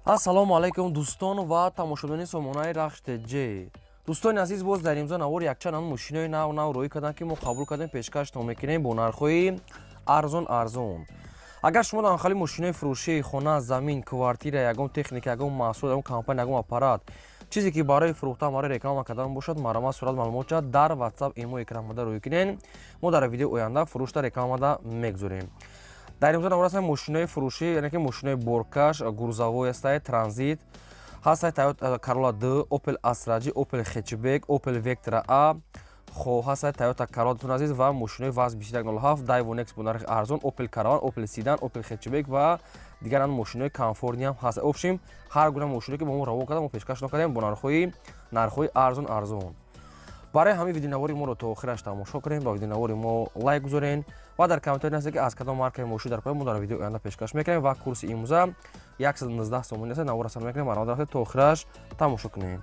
Ассалому алайкум, дӯстон ва тамошобинони сомонаи Рахш ТЖ. Дӯстони азиз, боз дар имзо навор якчанд ан мошинои нав нав роӣ карданд, ки мо қабул кардем, пешкаштон мекунем бо нархҳои арзон арзон. Агар шумо дар хали мошинои фурӯшии хона, замин, квартира, ягон техника, ягон маҳсул, ягон компания, ягон аппарат, чизе ки барои фурӯхтан, барои реклама кардан бошад, марҳамат, сурат, маълумотча дар WhatsApp, имо, экранмода рӯй кунен. Мо дар видеои оянда фурӯшта, рекламада мегузорем. Дар имзо навор ҳастанд мошинои фурӯшӣ, яъне ки мошинои боркаш, грузовой ҳастанд, транзит ҳастанд, Toyota Corolla 2, Opel Astra G, Opel Hatchback, Opel Vectra A, хо ҳастанд Toyota Corolla, дӯстони азиз, ва мошинои ВАЗ 2107, Daewoo Nex бо нархи арзон, Opel Caravan, Opel Sedan, Opel Hatchback ва дигар ан мошинои комфортный ҳам ҳаст. Общем, ҳар гуна мошиное ки ба мо равон кардам, мо пешкаш накардем бо нархҳои арзон арзон. Барои ҳамин видеонавори моро то охираш тамошо кунем, ба видеонавори мо лайк гузорен ва дар комментарий нависед, ки аз кадом маркаи мошин дар поя, мо дар видеои оянда пешкаш мекунем. Ва курси имрӯза 119 сомонӣ аст. Навор расар мекунем, марҳамат, рафта то охираш тамошо кунем.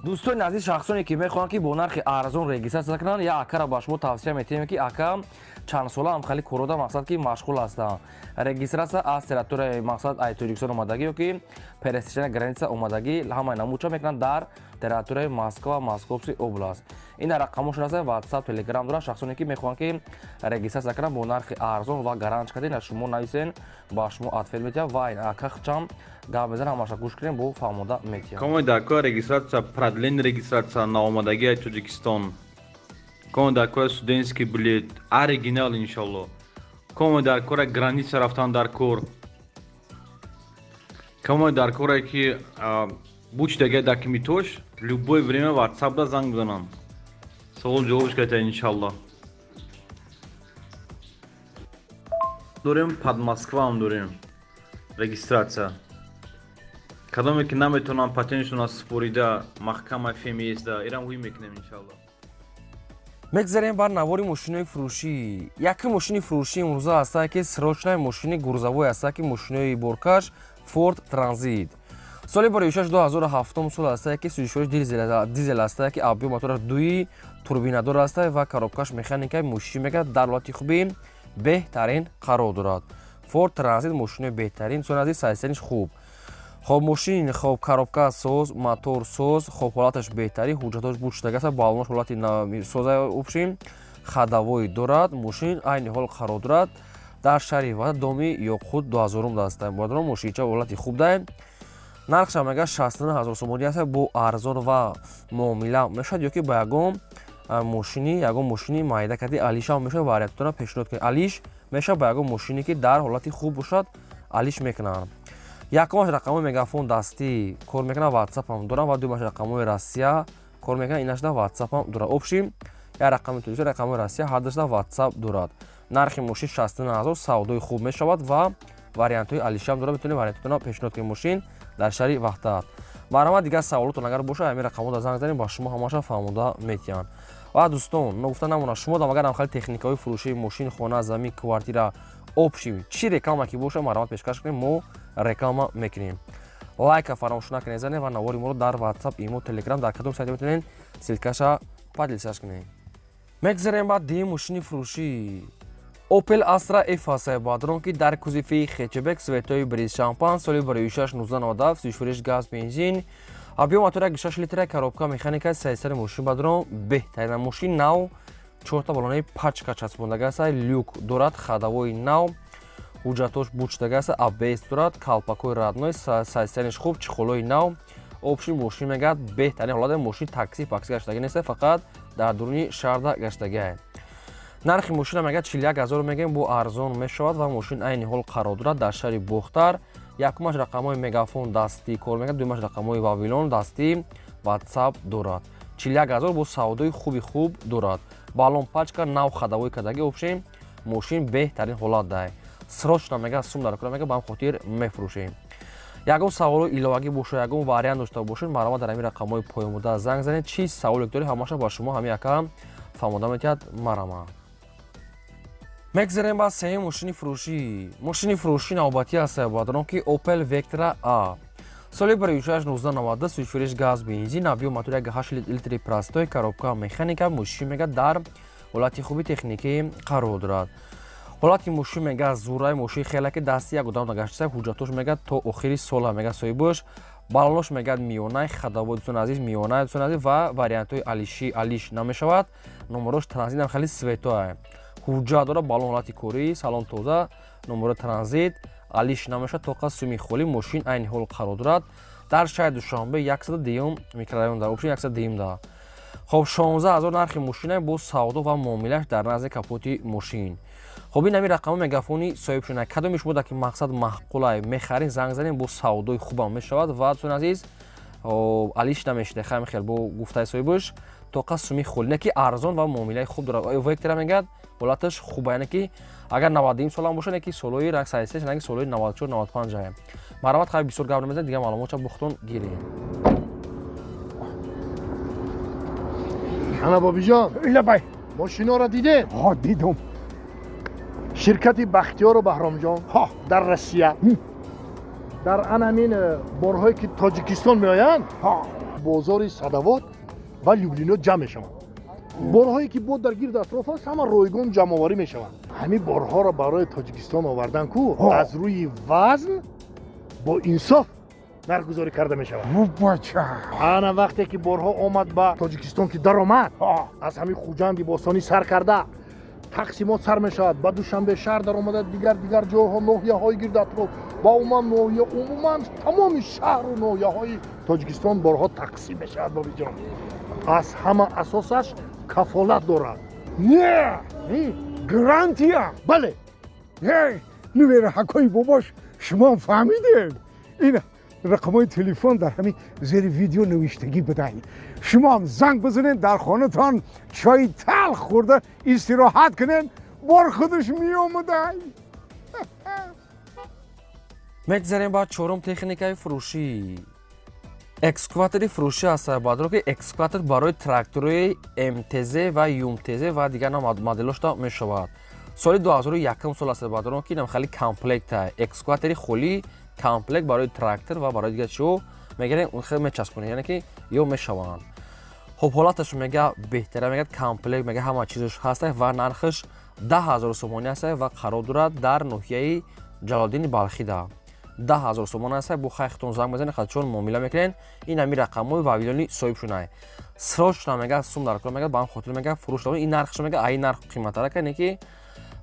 Дӯстони азиз, шахсоне ки мехоҳанд, ки бо нархи арзон регистрация кунанд, як акара ба шумо тавсия метиҳем, ки ака чанд сола ҳамхали корода, мақсад, ки машғул ҳастанд. Регистрация аз территорияи, мақсад, ай Тоҷикистон омадагӣ ё ки пересечения граница омадагӣ, ҳамаи намудча мекунанд дар территорияи Москва, Московский область. Ин дар рақамошон аст, WhatsApp, Telegram дорад. Шахсоне ки мехоҳанд, ки регистрация кунанд бо нархи арзон ва гаранч кардин, аз шумо нависен, ба шумо ответ метиҳад ва ин ака хчам гап мезанад, ҳамаша гӯш кунем, бо фаҳмода метиҳад. Кому дар кор регистрация, продление регистрация, наомадагии Тоҷикистон. Кому дар кор студентский билет, оригинал, иншалло. Кому дар кора граница рафтан дар кор. Кому дар коре ки буч дага документош, любое время WhatsApp да занг бизанам. Савол ҷавобш ката, иншалло. Дорем под Москва ҳам дорем. Регистрация. Кадоме ки наметавонам патентшона супорида маҳкама ФМС-да, ирам ҳуй мекунем, иншалло. Мегзарем бар навори мошинои фурӯшӣ. Якум мошини фурӯшӣ имрӯза ҳастае, ки срочная мошини грузовой ҳастае, ки мошинои боркаш Ford Transit соли 26 2007 сол ҳастае, ки сӯзишвориш дизел ҳастае, ки объём мотораш дуи турбинадор ҳастае ва коробкаш механика. Мошин мегардад, дар ҳолати хуби беҳтарин қарор дорад. Ford Transit мошинои беҳтарин, сони азиз, состояниш хуб. Хоб, мошин хоб, коробка соз, мотор соз, хоб, ҳолаташ беҳтарин, ҳуҷҷатош буд шудага аст, баллонаш ҳолати соза, общем, ходовой дорад. Мошин айни ҳол қарор дорад дар шаҳри Ваҳдат, доми Ёқут 2000 даста. Бародарон, мошинча ҳолати хуб дае. Нархша мега 69 ҳазор сомонӣ аст, бо арзон ва муомила мешавад, ё ки ба ягон мошини, ягон мошини майда карди алишам мешавад. Вариантотона пешниҳод кунед, алиш мешавад, ба ягон мошине ки дар ҳолати хуб бошад, алиш мекунанд. Якумаш рақамҳои Мегафон дастӣ кор мекунад, WhatsApp-ам дорам, ва дуюмаш рақамҳои Россия кор мекунад, инашда WhatsApp-ам дорад. Общем, як рақами Тоҷикистон, рақамҳои Россия, ҳардашда WhatsApp дорад. Нархи мошин 69 ҳазор, савдои хуб мешавад ва вариантҳои алишам дорад. Метавонед вариантотона пешниҳод кунед. Мошин дар шаҳри Ваҳдат. Марҳамат, дигар саволотон агар бошад, ҳамин рақамҳо занг занед, ба шумо ҳамаша фаҳмода метиҳанд. Ва дӯстон, ногуфта намонад, шумо дам агар ҳамхали техникаҳои фурӯшии мошин, хона, замин, квартира, общем, чӣ реклама ки бошад, марҳамат, пешкаш кунем, мо реклама мекунем. Лайка фаромӯш накунед занед ва навори моро дар WhatsApp, имо, Telegram, дар кадом сайт метавонед, ссылкаша поделиться кунед. Мегзарем ба дуюм мошини фурӯшӣ. Opel Astra F ҳастае, бародарон, ки дар кузови хэтчбек, цветои бриз шампан, соли 26 1997, сӯзишвориш газ, бензин, объём мотор 6 литра, коробка механика. Сайсари мошин, бародарон, беҳтарина. Мошин нав, чорта баллонаи пачка часпондага аст, люк дорад, ходовои нав, ҳуҷҷатош буд шудага аст, АБС дорад, калпакҳои родной, состояниш хуб, чехолои нав. Общем, мошин мегардад беҳтарин ҳолат. Мошин такси пакси гаштагӣ нест, фақат дар дуруни шаҳрда гаштагиа. Нархи мошина мегӯяд 41 ҳазор мегӯем, бо арзон мешавад ва мошин айни ҳол қарор дорад дар шаҳри Бохтар. Якумаш рақамҳои Мегафон дастӣ кор мекунад, дуюмаш рақамҳои Вавилон дастӣ, WhatsApp дорад. 41 ҳазор, бо савдои хуби хуб дорад. Баллон пачка нав, ходовой кардагӣ. Общем, мошин беҳтарин ҳолат дай. Срочно мега сум дар кора мега, ба ҳам хотир мефурӯшем. Ягон саволу иловагӣ бошад, ягон вариант дошта бошед, марҳамат, дар ҳамин рақамҳои поёнбуда занг занед. Чӣ саволе доред, ҳамаша ба шумо ҳамин ака фаҳмода метиҳад. Марҳамат. Мегзарем ба сеюм мошини фурӯшӣ. Мошини фурӯшӣ навбатӣ аст, бародарон, ки Opel Vectra A соли 26 1990, сӯзишвориш газ, бензин, объём мотор 8 литри простой, коробка механика. Мошин мега дар ҳолати хуби техникӣ қарор дорад. Ҳолати мошин мега зураи мошин хеле ки дасти як одам нагаштаса, ҳуҷҷатош мега то охири сола мега соҳибош. Балонош мегӯяд миёнаи хадавои, дӯстони азиз, миёнаи, дӯстони азиз, ва вариантҳои алиши алиш намешавад. Номерош транзитам хеле светоа, ҳуҷҷат дорад, балон ҳолати корӣ, салон тоза, номеро транзит алиш намешавад, тоқа суми холӣ. Мошин айни ҳол қарор дорад дар шаҳри Душанбе, 110 микрорайон, дар общем 110 да. Хоб, 16 ҳазор нархи мошина, бо савдо ва муомилаш дар назди капоти мошин. Хоб, ин ҳамин рақами мегафони соҳиб шуда. Кадоми шумо дар ки мақсад маъқулай, мехарин, занг занем, бо савдои хубам мешавад. Ва, дӯстони азиз, алиш намешуда, хами хел бо гуфтаи соҳибаш, тоқа суми холӣ, не ки арзон ва муомилаи хуб дорад. Вектора мегӯяд ҳолаташ хуба, яъне ки агар 93 солам бошад, не ки солҳои 83, не ки солҳои 94, 95. Марҳамат, хай, бисёр гап намезанед, дигар маълумотша бухтон гиред. Ана, бобиҷон. Лабай. Мошиноро дидем? Ҳо, дидум. Ширкати Бахтиёру Баҳромҷон дар Россия дар ан ҳамин борҳое ки Тоҷикистон меоянд, бозори Садавод ва Люблино ҷамъ мешаванд. Борҳое ки бо дар гирди атроф аст, ҳама ройгон ҷамъоварӣ мешаванд. Ҳамин борҳоро барои Тоҷикистон овардан ку, аз рӯи вазн бо инсоф нархгузорӣ карда мешавад. Бача. Ана, вақте ки борҳо омад ба Тоҷикистон, ки даромад, аз ҳамин Хуҷанди бостонӣ сар карда, тақсимот сар мешавад, ба Душанбе шаҳр даромада, дигар дигар ҷойҳо, ноҳияҳои гирди атроф ва умуман ноҳия, умуман тамоми шаҳру ноҳияҳои Тоҷикистон борҳо тақсим мешавад. Бобиҷон, аз ҳама асосаш кафолат дорад. Не, гарантия. Бале. Нувераҳакои бобош, шумо фаҳмидем, ин рақамҳои телефон дар ҳамин зери видео навиштагӣ будай. Шумоам занг бизанед, дар хонатон чойи талх хӯрда истироҳат кунед, бор худаш меомадай. Мегзарем ба чорум техникаи фурӯшӣ. Экскаватори фурӯшӣ аст, баъдро ки экскаватор барои тракторои МТЗ ва ЮМТЗ ва дигар моделошта мешавад. Соли 2001 сол аст, баъдро ки инам хеле комплекта, экскаватори холӣ комплект барои трактор ва барои дигар чиҳо мегирем, хел мечаспонем, яъне ки ё мешаванд. Хоб, ҳолаташ мега беҳтара, мегӯяд комплект, мега ҳама чизаш ҳаст ва нархаш 10 000 сомонӣ аст ва қарор дорад дар ноҳияи Ҷалолиддини Балхида. 10 000 сомон аст. Бо хайхтон занг мезанед, хадчон муомила мекунед. Ин ҳамин рақамҳои вавилони соҳиб шунай. Срочно мега сум дар кор, мега ба ҳам хотир мега фурӯш. Ин нархш мега ай нарх қиматтара, не ки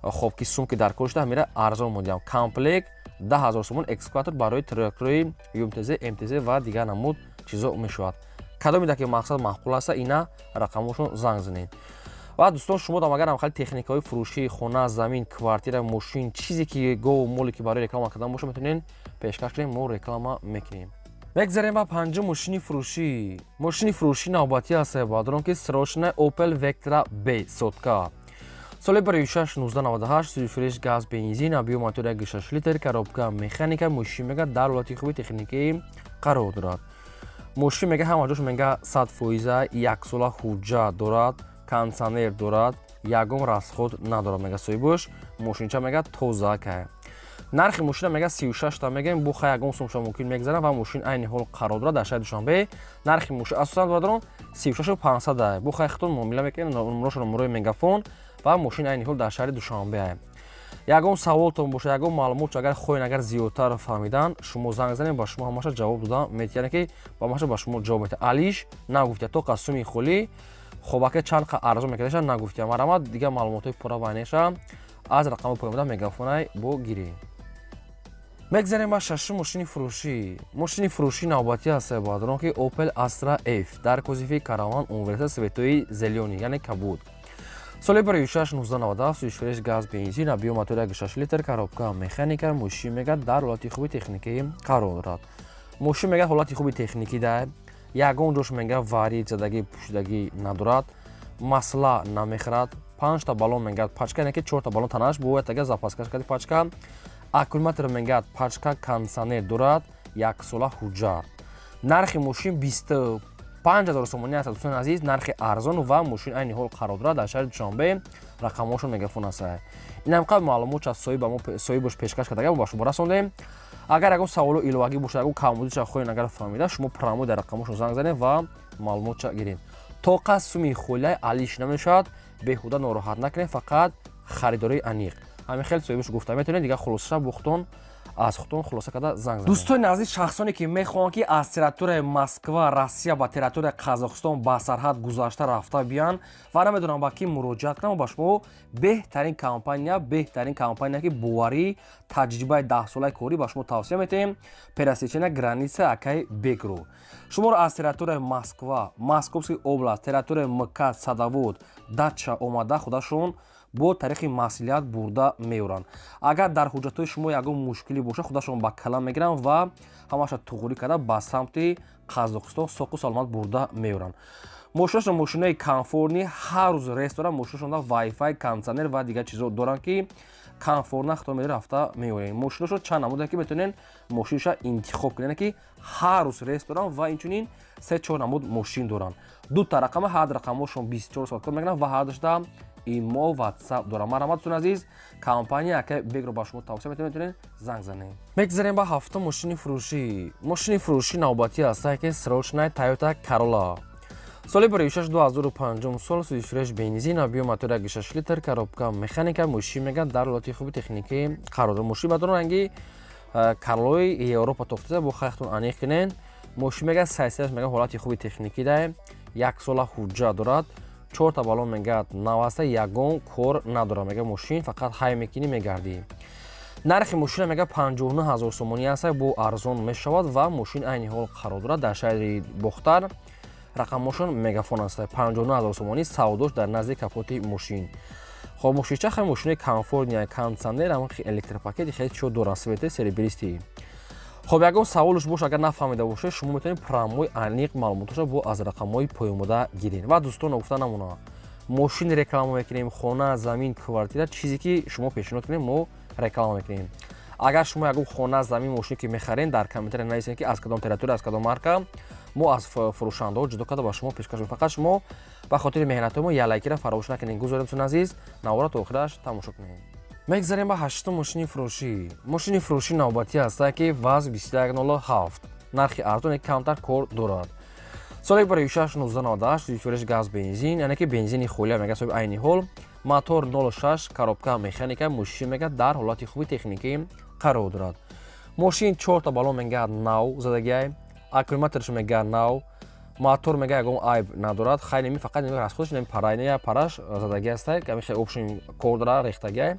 хоб ки сум ки дар кор шуда, ҳамира арзон модиям. Комплект 10 000 сомон, экскаватор барои тракторои ЮМТЗ, МТЗ ва дигар намуд чизо мешавад. Кадоме дар ки мақсад маъқул аста, ина рақамҳошон занг занед. Ва дӯстон, шумо дам агар хеле техникаҳои фурӯшии хона, замин, квартира, мошин, чизе ки гову моле ки барои реклама кардан боша, метавонед пешкаш кунем, мо реклама мекунем. Мегзарем ба панҷум мошини фурӯшӣ. Мошини фурӯшӣ навбатӣ аст, баъдрон ки срочная Opel Vectra B сотка, соли 16 1998, сюрприз, газ, бензин, объём мотор 1,6 литр, коробка механика. Мошин мега дар ҳолати хуби техникӣ қарор дорад. Мошин мега ҳама ҷош мега 100%, яксола ҳуҷҷат дорад, кондитсионер дорад, ягон расход надорад, мега соҳибош. Мошинча мега тоза кай. Нархи мошина мега 36 та мегем, бо хай ягон сумша мумкин мегзарам. Ва мошин айни ҳол қарор дорад дар шаҳри Душанбе. Нархи мошин асосан, бародарон, 36 500, бо хай хитон муомила мекунем, номерошо номерои мегафон. Ва мошин айни ҳол дар шаҳри Душанбе. Ягон саволтон боша, ягон маълумот агар хоҳед, агар зиёдтар фаҳмидан, шумо занг занед, ба шумо ҳамаша ҷавоб дода метиҳад, яъне ки ба ҳамаша ба шумо ҷавоб метиҳад. Алиш нагуфтия, то қасуми холӣ. Хобаке чанд қа арзон мекардаша нагуфтия. Марҳамат, дигар маълумотҳои пурра вайнеша аз рақами поёнбуда мегафонай бо гирӣ. Мегзарем ба шашум мошини фурӯшӣ. Мошини фурӯшӣ навбатӣ аст, баъдрон ки Opel Astra F дар кузови Караван Универсал, цветои зелёный, яъне кабуд, соли 16 1997, сӯзишвориш газ, бензин, объём мотор 1,6 литр, коробка механика. Мошин мега дар ҳолати хуби техникӣ қарор дорад. Мошин мега ҳолати хуби техникӣ да, ягон ҷош мега варид задагӣ, пӯшидагӣ надорад, масла намехӯрад. Панҷта баллон мегӯяд пачка, яъне ки чорта баллон танаш бояд ага запаскаш карди пачка. Аккумулятор мегӯяд пачка, кондитсионер дорад, яксола ҳуҷҷат. Нархи мошин 25 000 сомонӣ аст, дӯстони азиз, нархи арзон. Ва мошин айни ҳол қарор дорад дар шаҳри Душанбе, рақамҳошон мегафон аст. Инам қабл маълумот аз соҳибош пешкаш кардага ба шумо расондем. Агар ягон саволу иловагӣ бошад, ягон камбудиша хоҳед агар фаҳмида, шумо прямо дар рақамҳошон занг занед ва маълумотша гиред. Тоқа суми холияй алиш намешавад, беҳуда нороҳат накунед, фақат харидории аниқ. Ҳамин хел соҳибаш гуфта метавонед, дигар хулосаша бухтон аз худтон хулоса карда занг занед. Дӯстони азиз, шахсоне ки мехоҳанд, ки аз территорияи Москва, Россия ба территорияи Қазоқистон ба сарҳад гузашта рафта биянд ва намедонам ба кӣ муроҷиат кунам, ба шумо беҳтарин компания, беҳтарин компания, ки боварӣ, таҷрибаи 10-солаи корӣ, ба шумо тавсия метиҳем: пересечения граница акай Бекру. Шуморо аз территорияи Москва, Московский область, территорияи МКАД, Садовод, Дача омада, худашон бо тариқи маслиҳат бурда меоранд. Агар дар ҳуҷҷатҳои шумо ягон мушкилӣ бошад, худашон ба калам мегиранд ва ҳамаша туғрӣ карда ба самти Қазоқистон соқу саломат бурда меоранд. Мошинашон мошинаи комфортный, ҳар рӯз рейс доранд. Мошинашонда вайфай, кондиционер ва дигар чизо доранд, ки комфортно худтон медори рафта меорем. Мошинашон чанд намуде, ки метавонед мошинаша интихоб кунед, ки ҳар рӯз рейс доранд ва инчунин се чор намуд мошин доранд. Дута рақама, ҳар рақамошон 24 соат кор мекунанд ва ҳардушда имо, ватсап дорам. Марҳамат, дӯстони азиз, компания ака Бегро ба шумо тавсия метавонед, метавонед занг занед. Мегзарем ба ҳафтум мошини фурӯшӣ. Мошини фурӯшӣ навбатӣ ҳастае, ки срочная Тойота Corolla, соли бароишаш 2005 сол, сюзифреш, бензин, объём мотор 1,6 литр, коробка механика. Мошин меган дар ҳолати хуби техникӣ қарор дорад. Мошин бадон ранги Короллои Европа тофтида, бо хайхтон аниқ кунен. Мошин мега сайсияш мега ҳолати хуби техникӣ дае, як сола ҳуҷҷат дорад, чорта балон мегӯяд наваста, ягон кор надорад. Мега мошин фақат ҳай мекунӣ, мегардӣ. Нархи мошина мега 59 ҳазор сомонӣ аст, бо арзон мешавад ва мошин айни ҳол қарор дорад дар шаҳри Бохтар. Рақамошон Мегафон аст. 59 ҳазор сомонӣ савдош дар назди капоти мошин. Хоб, мошинча хай мошинаи комфортный, кондиционер, электропакети хеле чио дорад, свети серебристый. Хоб, ягон саволш бош, агар нафаҳмида бошед, шумо метавонед прямой аниқ маълумоташа бо аз рақамҳои поёнбуда гиред. Ва дӯстон, гуфта намона, мошин реклама мекунем, хона, замин, квартира, чизе ки шумо пешниҳод кунем, мо реклама мекунем. Агар шумо ягон хона, замин, мошин ки мехарен, дар комментария нависед, ки аз кадом территория, аз кадом марка, мо аз фурӯшандаҳо ҷудо карда ба шумо пешкаш мекунем. Фақат шумо ба хотири меҳнатҳои мо як лайкира фаромӯш накунед. Гузорем, дӯстони азиз, навора то охираш тамошо кунед. Мегзарем ба ҳаштум мошини фурӯшӣ. Мошини фурӯшӣ навбатӣ ҳастае, ки ВАЗ 2107, нархи арзон, камтар кор дорад, соли 2006 1998, рефреш, газ, бензин, яъне ки бензини холия мега соҳиби айни ҳол, мотор 06, коробка механика. Мошин мега дар ҳолати хуби техникӣ қарор дорад. Мошин чорта балон мега нав задагиай, аккумуляторш мега нав, мотор мега ягон айб надорад. Хай, неми фақат неми расходш, неми парайна параш задаги ҳастай, ками хеле общий кор дорад, рехтагиай.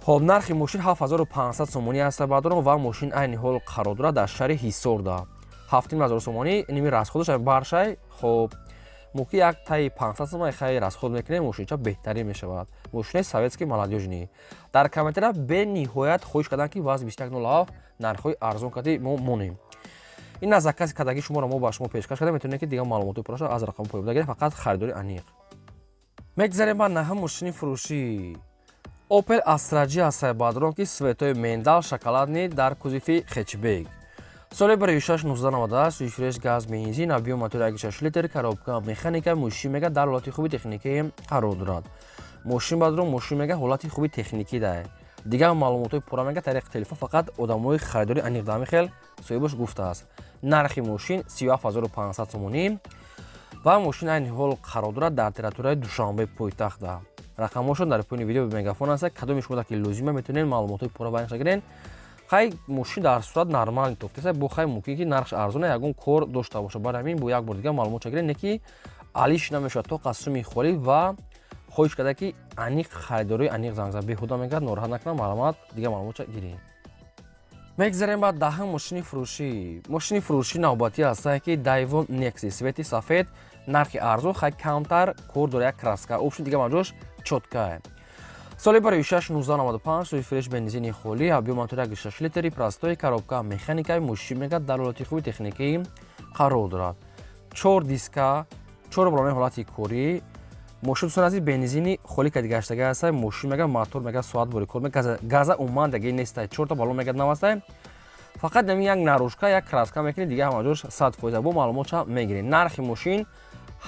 Хоб, нархи мошин 7500 сомонӣ аст, баъдорон, ва мошин айни ҳол қарор дорад дар шаҳри Ҳисорда. 7500 сомонӣ ними расходаш баршай. Хоб, мо ки як таи 500 сомон хай расход мекунем, мошинча беҳтарин мешавад. Мошинаи советский, молодёжный. Дар комментария бениҳоят хоҳиш карданд, ки ВАЗ 2107 нархҳои арзон карди мо монем. Ин аз закази кардагии шуморо мо ба шумо пешкаш кардем. Метавонед, ки дигар маълумоти пурраша аз рақами поёнбуда гиред, фақат харидори аниқ. Мегзарем ба наҳум мошини фурӯшӣ. Opel Astra G ҳастае, баъдрон, ки цветои миндаль, шоколадный, дар кузови хэтчбек, соли 2006 1998, рефреш, газ, бензин, объём мотор 1,6 литр, коробка механика. Мошин мега дар ҳолати хуби техникӣ қарор дорад. Мошин баъдрон, мошин мега ҳолати хуби техникӣ дае. Дигар маълумотҳои пурра мега тариқи телефон фақат одамои харидори аниқ дами хел соҳибаш гуфтааст. Нархи мошин 37500 сомонӣ ва мошин айни ҳол қарор дорад дар территорияи Душанбе пойтахта. Рақамҳошон дар поёни видео Мегафон аст. Кадоми шумо ки лозима, метавонед маълумотҳои пурра ба гирен. Хай, мошин дар сурат нормальный тофтеса, бо хай мумкин ки нархш арзона, ягон кор дошта боша. Барои ҳамин бо як бор дигар маълумот гирен, не ки алиш намешавад то қасуми холӣ ва хоҳиш карда, ки аниқ харидорои аниқ занг зад, беҳуда мегӯяд, нороҳат накунам. Марҳамат, дигар маълумотша гирем. Мегзарем ба даҳум мошини фурӯшӣ. Мошини фурӯшӣ навбатӣ ҳастае, ки Дайвон Некси, цвети сафед, нархи арзон, хай камтар кор дора, як краска, общий дига маҷош чёткая. Соли 2006 1995, рефреш, бензини холӣ, объём мотор 1,6 литри, простой, коробка механика. Мошин мега дар ҳолати хуби техникӣ қарор дорад, чор диска, чор балони ҳолати корӣ. Мошин, дӯстон азиз, бензини холӣ кади гаштага аста. Мошин мега мотор мега соат бори кор, газа умуман даги нестай, чорта балон мега навастай, фақат нами як наружка, як краска мекунӣ, дига ҳама ҷош 100%. Бо маълумотша мегиред. Нархи мошин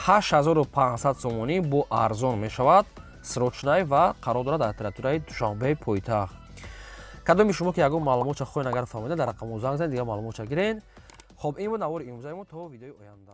8500 сомонӣ, бо арзон мешавад, срочный ва қарор дорад дар территорияи Душанбеи пойтахт. Кадоми шумо ки ягон маълумотша хоҳед, агар фаҳмида, дар рақамҳо занг занед, дигар маълумотша гиред. Хоб, ин буд навори имрӯзаи мо. То видеои оянда.